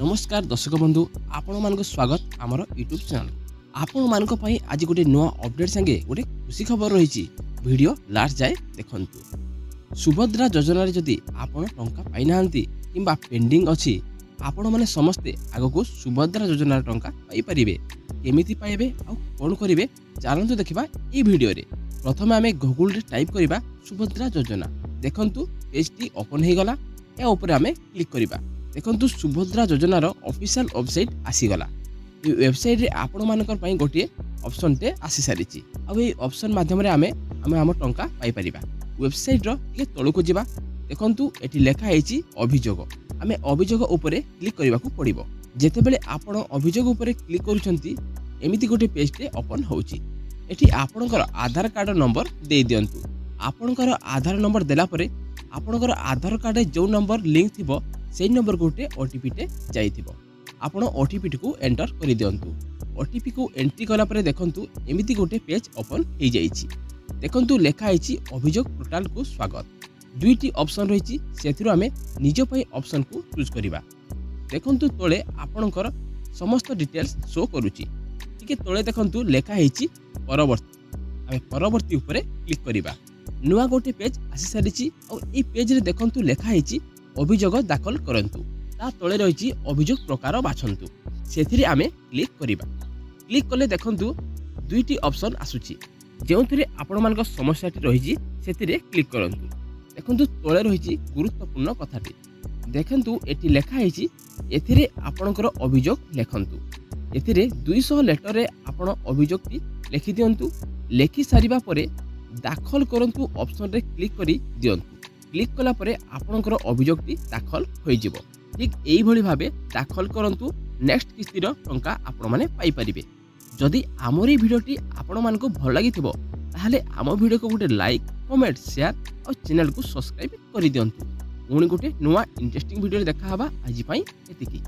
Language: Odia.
ନମସ୍କାର ଦର୍ଶକ ବନ୍ଧୁ, ଆପଣମାନଙ୍କୁ ସ୍ୱାଗତ ଆମର ୟୁଟ୍ୟୁବ୍ ଚ୍ୟାନେଲ୍। ଆପଣମାନଙ୍କ ପାଇଁ ଆଜି ଗୋଟେ ନୂଆ ଅପଡେଟ୍ ସାଙ୍ଗେ ଗୋଟେ ଖୁସି ଖବର ରହିଛି। ଭିଡ଼ିଓ ଲାଷ୍ଟ ଯାଏ ଦେଖନ୍ତୁ। ସୁଭଦ୍ରା ଯୋଜନାରେ ଯଦି ଆପଣ ଟଙ୍କା ପାଇନାହାନ୍ତି କିମ୍ବା ପେଣ୍ଡିଂ ଅଛି, ଆପଣମାନେ ସମସ୍ତେ ଆଗକୁ ସୁଭଦ୍ରା ଯୋଜନାର ଟଙ୍କା ପାଇପାରିବେ। କେମିତି ପାଇବେ ଆଉ କ'ଣ କରିବେ, ଚାଲନ୍ତୁ ଦେଖିବା ଏଇ ଭିଡ଼ିଓରେ। ପ୍ରଥମେ ଆମେ ଗୁଗୁଲରେ ଟାଇପ୍ କରିବା ସୁଭଦ୍ରା ଯୋଜନା। ଦେଖନ୍ତୁ, ପେଜ୍ଟି ଓପନ୍ ହେଇଗଲା। ଏହା ଉପରେ ଆମେ କ୍ଲିକ୍ କରିବା। ଦେଖନ୍ତୁ, ସୁଭଦ୍ରା ଯୋଜନାର ଅଫିସିଆଲ ୱେବସାଇଟ୍ ଆସିଗଲା। ଏଇ ୱେବସାଇଟ୍ରେ ଆପଣମାନଙ୍କ ପାଇଁ ଗୋଟିଏ ଅପସନ୍ଟେ ଆସିସାରିଛି ଆଉ ଏଇ ଅପସନ୍ ମାଧ୍ୟମରେ ଆମେ ଆମ ଟଙ୍କା ପାଇପାରିବା। ୱେବସାଇଟ୍ର ଟିକେ ତଳକୁ ଯିବା। ଦେଖନ୍ତୁ, ଏଠି ଲେଖା ହେଇଛି ଅଭିଯୋଗ। ଆମେ ଅଭିଯୋଗ ଉପରେ କ୍ଲିକ୍ କରିବାକୁ ପଡ଼ିବ। ଯେତେବେଳେ ଆପଣ ଅଭିଯୋଗ ଉପରେ କ୍ଲିକ୍ କରୁଛନ୍ତି, ଏମିତି ଗୋଟେ ପେଜ୍ଟେ ଓପନ୍ ହେଉଛି। ଏଠି ଆପଣଙ୍କର ଆଧାର କାର୍ଡ଼ ନମ୍ବର ଦେଇଦିଅନ୍ତୁ। ଆପଣଙ୍କର ଆଧାର ନମ୍ବର ଦେଲା ପରେ ଆପଣଙ୍କର ଆଧାର କାର୍ଡ଼ରେ ଯେଉଁ ନମ୍ବର ଲିଙ୍କ୍ ଥିବ, ସେଇ ନମ୍ବରକୁ ଗୋଟେ ଓଟିପିଟେ ଯାଇଥିବ। ଆପଣ ଓଟିପିଟିକୁ ଏଣ୍ଟର କରିଦିଅନ୍ତୁ। ଓଟିପିକୁ ଏଣ୍ଟ୍ରି କଲା ପରେ ଦେଖନ୍ତୁ, ଏମିତି ଗୋଟେ ପେଜ୍ ଓପନ୍ ହେଇଯାଇଛି। ଦେଖନ୍ତୁ, ଲେଖା ହେଇଛି ଅଭିଯୋଗ ପୋର୍ଟାଲକୁ ସ୍ୱାଗତ। ଦୁଇଟି ଅପସନ୍ ରହିଛି, ସେଥିରୁ ଆମେ ନିଜ ପାଇଁ ଅପସନ୍କୁ ଚୁଜ୍ କରିବା। ଦେଖନ୍ତୁ, ତଳେ ଆପଣଙ୍କର ସମସ୍ତ ଡିଟେଲ୍ସ ଶୋ କରୁଛି। ଟିକେ ତଳେ ଦେଖନ୍ତୁ, ଲେଖା ହେଇଛି ପରବର୍ତ୍ତୀ। ଆମେ ପରବର୍ତ୍ତୀ ଉପରେ କ୍ଲିକ୍ କରିବା। ନୂଆ ଗୋଟେ ପେଜ୍ ଆସିସାରିଛି ଆଉ ଏଇ ପେଜ୍ରେ ଦେଖନ୍ତୁ, ଲେଖା ହେଇଛି ଅଭିଯୋଗ ଦାଖଲ କରନ୍ତୁ। ତା ତଳେ ରହିଛି ଅଭିଯୋଗ ପ୍ରକାର ବାଛନ୍ତୁ। ସେଥିରେ ଆମେ କ୍ଲିକ୍ କରିବା। କ୍ଲିକ୍ କଲେ ଦେଖନ୍ତୁ, ଦୁଇଟି ଅପସନ୍ ଆସୁଛି। ଯେଉଁଥିରେ ଆପଣମାନଙ୍କ ସମସ୍ୟାଟି ରହିଛି, ସେଥିରେ କ୍ଲିକ୍ କରନ୍ତୁ। ଦେଖନ୍ତୁ, ତଳେ ରହିଛି ଗୁରୁତ୍ୱପୂର୍ଣ୍ଣ କଥାଟି। ଦେଖନ୍ତୁ, ଏଠି ଲେଖା ହେଇଛି ଏଥିରେ ଆପଣଙ୍କର ଅଭିଯୋଗ ଲେଖନ୍ତୁ। ଏଥିରେ 200 ଲେଟରରେ ଆପଣ ଅଭିଯୋଗଟି ଲେଖିଦିଅନ୍ତୁ। ଲେଖି ସାରିବା ପରେ ଦାଖଲ କରନ୍ତୁ ଅପସନରେ କ୍ଲିକ୍ କରି ଦିଅନ୍ତୁ। କ୍ଲିକ୍ କଲା ପରେ ଆପଣଙ୍କର ଅଭିଯୋଗଟି ଦାଖଲ ହୋଇଯିବ। ଠିକ୍ ଏଇଭଳି ଭାବେ ଦାଖଲ କରନ୍ତୁ, ନେକ୍ସଟ କିସ୍ତିର ଟଙ୍କା ଆପଣମାନେ ପାଇପାରିବେ। ଯଦି ଆମର ଏଇ ଭିଡ଼ିଓଟି ଆପଣମାନଙ୍କୁ ଭଲ ଲାଗିଥିବ, ତାହେଲେ ଆମ ଭିଡ଼ିଓକୁ ଗୋଟେ ଲାଇକ୍, କମେଣ୍ଟ, ସେୟାର ଆଉ ଚ୍ୟାନେଲକୁ ସବସ୍କ୍ରାଇବ୍ କରିଦିଅନ୍ତୁ। ପୁଣି ଗୋଟେ ନୂଆ ଇଣ୍ଟରେଷ୍ଟିଂ ଭିଡ଼ିଓରେ ଦେଖା ହେବା। ଆଜି ପାଇଁ ଏତିକି।